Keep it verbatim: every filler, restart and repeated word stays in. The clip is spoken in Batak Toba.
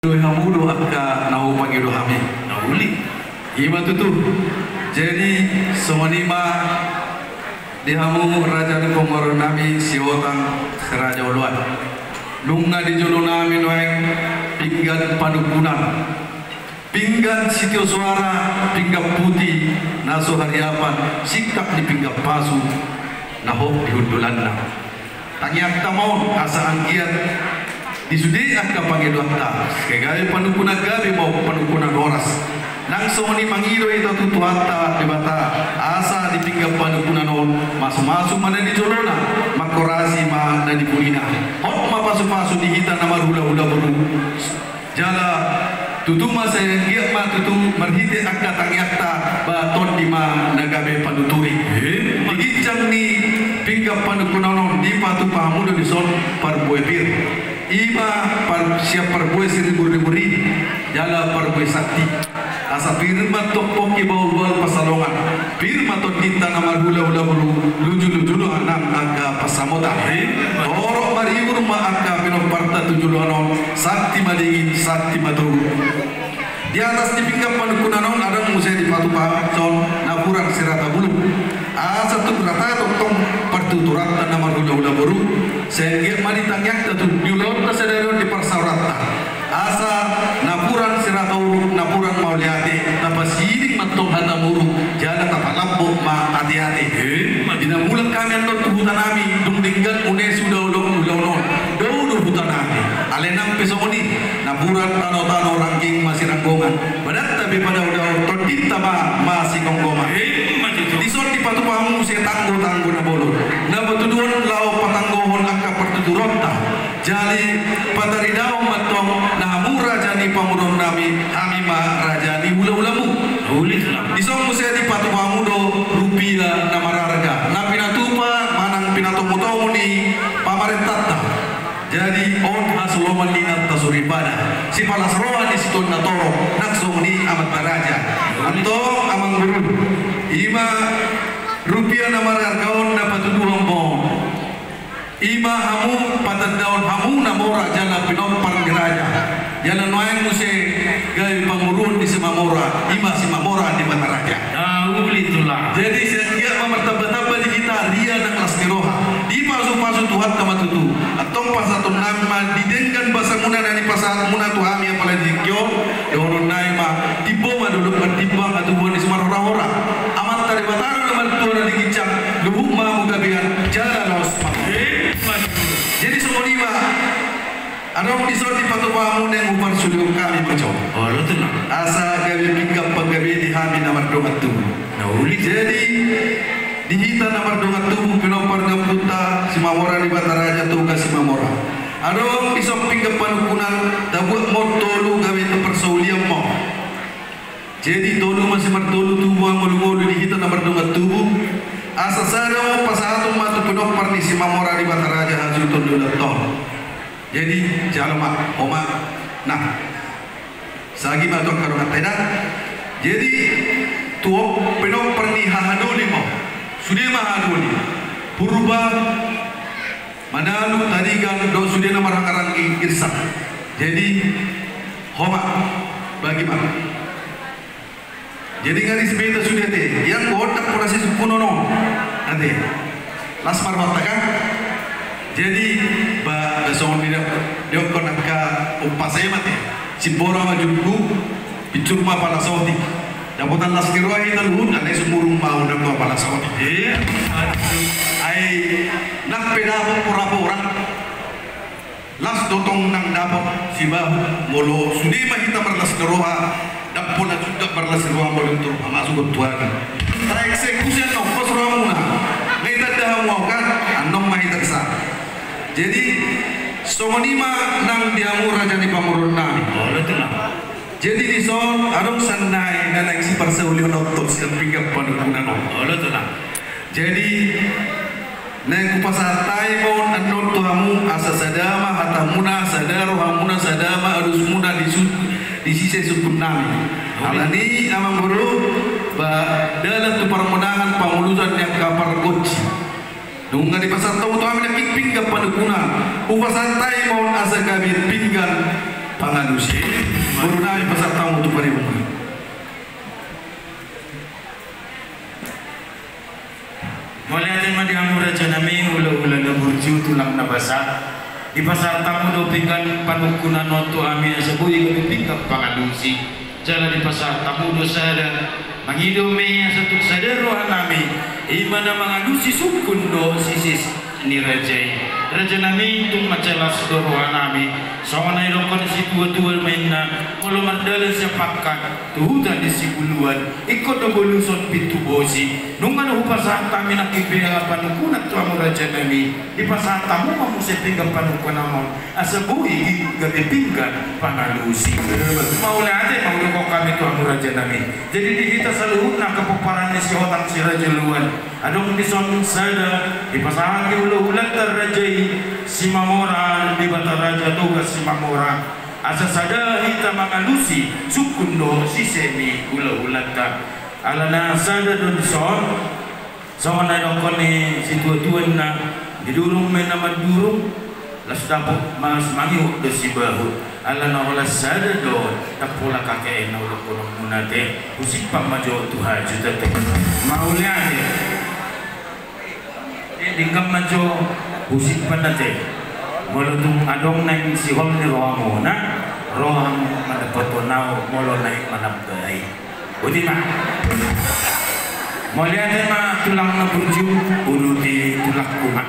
Dohot hamu do angka na hupangido hami. Na uli. Ima tutu. Jadi songon i ma di hamu raja ni pamoruon nami Sihotang, si Raja Oloan. Nunga di jolo nami nuaeng pinggan panungkunan, pinggan sitio soara, pinggan puti na so hariapan, singkat ni pinggan pasu na hot di hundulanna. Tangiangta ma on asa anggiat di sude angka pangidoanta, gabe panungkunan gabe ma on, panungkunan horas. Nang songon i mangido hita tu Tuhanta Debata asa di pinggan panungkunan on masumasu ma na di jolona, manghorasi ma na di pudina. Hot ma pasupasu di hita na marhulahula boru. Jala tutu ma sai anggiat ma tutu marhite angka tangiangta, ba tondi ma na gabe panuturi. Di ginjang ni pinggan panungkunan on dipatupa hamu do dison parbue pir. Ima par, sian parbue siriburiburin jala parbue santi. Asa pir ma tong pongki bahulbahul pansalongan. Pir ma tondinta na marhulahula boru, lujuluju do nang angka pansamota. Torop maribur ma angka pinomparta tu joloan on, santi madingin, santi matogu. Di atas ni pinggan panungkunan on adong muse dipatupa son napuran sirata bulung. Asa tung rata tongtong partuturanta na marhulahula boru, sai anggiat ma di tangiangta tu di ulaonta sadari on, di parsaoranta. Asa napuran sirata uruk, napuran mauliate, tapasiding ma tong hata muruk, jala tapalambok ma ateate. Di na mulak hami annon tu huta nami, dung denggan une suda ulaon, ulaon on, dao do huta nami. Alai nang pe songon i, napuran tanotano, rangging masiranggongan, badanta pe padaodao, tondinta ma masigomgoman. Dison dipatupa hamu muse tanggotanggo na bolon, na patuduhon laho patanggohon angka partuturonta. Jadi pataridaon ma tong na hamu raja ni pamoruon nami, hami ma raja ni hulahulamu. Dison muse dipatupa hamu do rupia na mararga, na pinatupa manang pinatomutomu ni pamarentanta. Jadi on hasoloman ni inanta soripada, sipalas roha ni situan na torop, nang songon i amanta raja. Antong amangboru, ima rupia na mararga on na patuduhon ma on. Ima hamu patandaon hamu na mora jala pinompar ni raja. Jala nuaeng muse gabe pamoruon ni Simamora, ima Simamora Debata Raja. Jadi sai anggiat ma martambatamba di hita ria nang las ni roha, dipasupasu Tuhanta ma tutu. Antong pasahaton nami ma di denggan basamuna na nipasahatmuna tu hami apala di tingki on. Dohonon nami ma, timbo ma dolok, martimbang hatubuan ni simarhorahora. Amanta Debata do na martua na di ginjang, luhut ma hamu gabean jala laos ma. Jadi songon i ma, adong dison dipatupa hamu naeng huparsulihon hami ma jo. Asa gabe pinggan panggabe di hami na mardongan tubu. Jadi di hita na mardongan tubu, pinompar ni ompunta Simamora Debata Raja Toga Simamora, adong dison pinggan panungkunan, tabuat ma on tolu gabe taparsaulian ma on. Jadi tolu ma simartolu tubu angolungolu di hita na mardongan tubu. Asa sada ma on pasahaton ma tu pinompar ni Simamora Debata Raja hasuhuton ni ulaonta on. Jadi jalo ma, ho ma. Nah, sagi ma tu angka donganta i da. Jadi tu pinompar ni hahadoli ma on. Sude ma hahadoli? Purba, Manalu, Tarigan, dohot sude na marhaha rangging, Irsak. Jadi ho ma, bagi ma. Jadi nga disi beta sude ate, ianggo on ndang pola sisungkunon on ate. Las ma rohanta kan. Jadi ba songon i do, didokkon angka umpasa i ma ate. Simbora ma jumbu, pinsur ma pala sotik. Dapotan las ni roha hita luhut, alai sumurung ma undang ma pala sotik. Ai nang pe dapot porapora, las do tong nang dapot sibahu. Molo sude ma hita marlas ni roha, ndang pola jungkat marlas ni roha molo tu roha masuk tu agi. Taeksekusi annon pos rohamuna. Nga itanda hamu au kan, annon ma hita di sana. Jadi songon i ma nang di hamu raja ni pamoruon nami. Jadi dison adong sannari na naeng siparsaulihon on tu sian pinggan panungkunan on. Jadi naeng hupasahat hami ma on annon tu hamu asa sada ma hatamuna, sada rohamuna, sada ma alusmuna di su, di sise sungkun nami. Alani amangboru, ba dalan tu parmonangan pangolusan ni angka pargonsi. Nunga dipasahat hamu tu hami nangkin pinggan panungkunan, hupasahat hami ma on asa gabe pinggan Pangalusi, boru nami, pasahat hamu tu paribungan. Mauliate ma di hamu raja nami, hulahula na burju, tulang na basa. Dipasahat hamu do pinggan panungkunan on tu hami asa boi gabe pinggan pangalusi. Jala dipasahat hamu do sada mangido ma i asa tung sada roha nami, i ma na mangalusi sungkun dohot sise ni raja i. Raja nami, tung mansai las do roha nami, songon na didokkon ni situatua ma inna, molo mardalan sian Pangkang tu huta ni Sibuluan, ingkon do boluson pintu bosi. Nunga do hupasahat hami nangkin pinggan panungkunan tu hamu raja nami, dipasahat hamu ma muse pinggan panungkunan on asa boi gabe pinggan pangalusi. Mauliate ma hudokhon hami tu hamu raja nami. Jadi di hita saluhutna angka pomparan ni Sihotang Siraja Uluan, adong dison sada dipasahat ni hulahulanta raja i Simamora, Debata Raja Toga Simamora, asa sada hita mangalusi sungkun dohot sise ni hulahulanta. Alana sada do dison, songon na didokkon ni situatua inna, didurung ma inna mandurung, las dapot, las mangihut do sibahut. Alana holan sada do, ndang pola kakek, na hudokhononmuna ate, husimpan ma jo tu hajut ate. Mauliate. Eh, denggan ma jo, husimpan ate. Molo tung adong naeng sihol ni rohamuna, ro hamu mandapothon ahu molo naeng manambai. Boti ma. Mauliate ma tulang na burju, uduti tulangku ma.